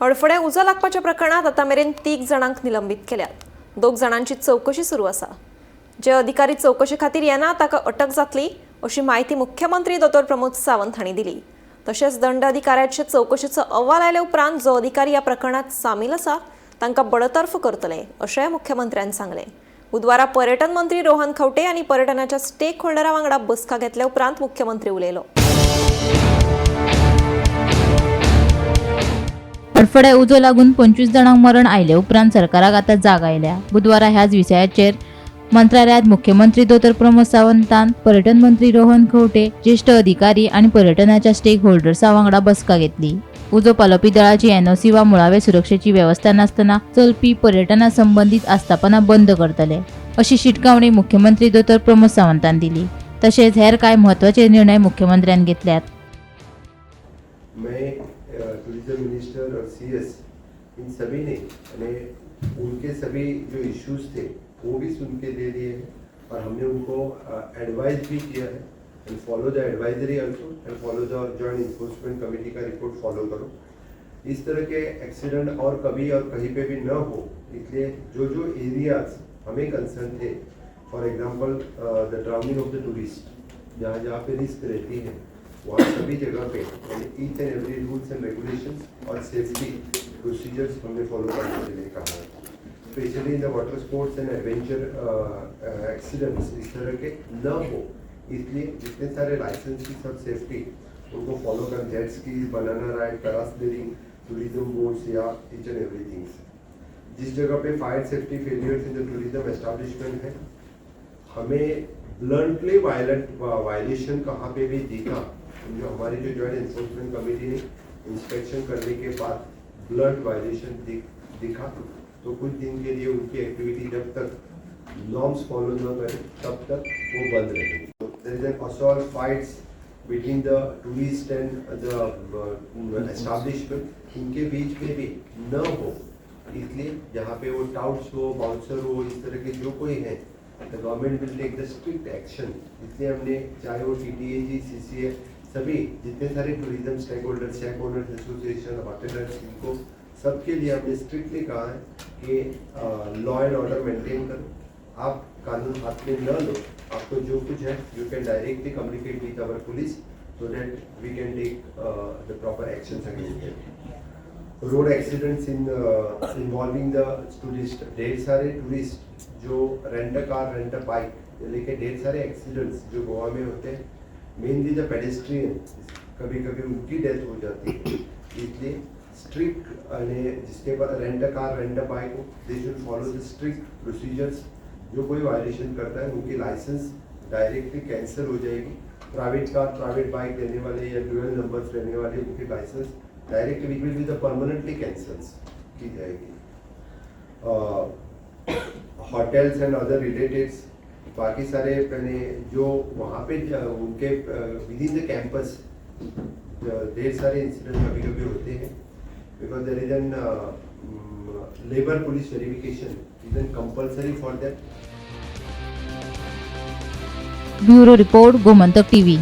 हडफडें उजो लागपाच्या प्रकरणात आतां मेरेन 3 जाणांक निलंबीत केल्यात. 2 जाणांची चवकशी सुरू आसा. जे अधिकारी चवकशे खातीर येना ताका अटक जातली अशी म्हायती मुख्यमंत्री दोतोर प्रमोद सावंत हांणी दिली. तशेंच दंडाधिकाऱ्याचे चवकशेचो अहवाल आयले उपरांत जो अधिकारी ह्या प्रकरणात सामील आसा तांकां बडतर्फ करतले अशेंय मुख्यमंत्र्यान सांगलें. बुधवारा पर्यटन मंत्री रोहन खंवटे आनी पर्यटनाच्या स्टेक होल्डरा वांगडा बसका घेतल्या उपरांत मुख्यमंत्री उलयलो. हडफड्या उजो लागून 25 जाणांक मरण आयले उपरांत सरकाराक आतां जाग आयल्या. बुधवारा ह्याच विशयाचेर मंत्रालयात मुख्यमंत्री दोतोर प्रमोद सावंतान पर्यटन मंत्री रोहन खंवटे, ज्येष्ठ अधिकारी आनी पर्यटनाच्या स्टेक होल्डर्सा वांगडा बसका घेतली. उजो पालोवपी दळाची एनओसी वा मुळावे सुरक्षेची वेवस्था नासतना चलपी पर्यटना संबंदीत आस्थापनां बंद करतले अशी शिटकावणी मुख्यमंत्री दोतोर प्रमोद सावंतान दिली. तशेंच हेर कांय म्हत्वाचे निर्णय मुख्यमंत्र्यान घेतल्यात. मैं tourism minister Aur CS in सभी ने यानी उनके सभी जो इश्यूज थे वो भी सुन के दे दिए हैं और हमने उनको एडवाइस भी किया है and follow the advisory also and follow the joint enforcement committee का रिपोर्ट फॉलो करो. इस तरह के एक्सीडेंट और कभी और कहीं पे भी न हो, इसलिए जो जो एरियाज हमें कंसर्न थे, for example, the drowning of the tourist, जहाँ जहाँ पे रिस्क रहती है वहाँ सभी जगह पे यानी each and every rules and regulations Aur safety procedures हमने फॉलो करने के लिए कहा है. Specially in the water sports and adventure accidents इस तरह के न हो, इसलिए जितने सारे लाइसेंसेस और सेफ्टी उनको फॉलो कर, jet ski, banana ride, parasailing, tourism boats या ईच एंड एवरीथिंग्स. जिस जगह pay fire safety failures in the tourism establishment है, हमें ब्लंटली वायलेंट वायलेशन कहाँ पे भी दिखा, जो हमारी जो जॉइंट एनफोर्समेंट कमेटी ने इंस्पेक्शन करने के बाद ब्लंट वायलेशन दिखा तो कुछ दिन के लिए उनकी एक्टिविटी जब तक नॉर्म्स फॉलो न करें तब तक वो बंद रहेगी. There is an assault, fights between the tourist and the establishment, इनके बीच में भी न हो, इसलिए जहाँ पे वो टाउट्स हो, बाउंसर हो, इस तरह के जो कोई है, the government will take the strict action. इसलिए हमने चाहे वो टीटीए, सीसीए, सभी जितने सारे tourism stake holder, shack owners association, hoteliers, इनको सबके लिए हमने स्ट्रिक्टली कहा है कि लॉ एंड ऑर्डर मेंटेन करो, आप कानून हाथ में न लो. आपको जो कुछ है, you can directly communicate with our police so that we can take the proper actions against them. Road accidents in involving the tourist, ढेर सारे टूरिस्ट जो rent car, rent bike लेके ढेर सारे एक्सीडेंट्स जो गोवा में होते हैं, मेनली the pedestrian, कभी कभी उनकी डेथ हो जाती है. इसलिए स्ट्रिक्ट जिसके pass rent car, rent bike हो, they should follow the strict procedures. जो कोई वायलेशन करता है उनकी लाइसेंस डायरेक्टली कैंसिल हो जाएगी. प्राइवेट कार, प्राइवेट बाइक लेने वाले या ड्यूअल नंबर्स लेने वाले, उनकी licence directly will be the permanently cancels की जाएगी. होटल्स एंड अदर रिलेटेड्स, बाकी सारे मैंने जो वहाँ पे उनके विद इन the campus ढेर सारे इंसिडेंट कभी कभी होते हैं, because there is an labour police verification is an compulsory for that. Bureau report, Gomantak TV.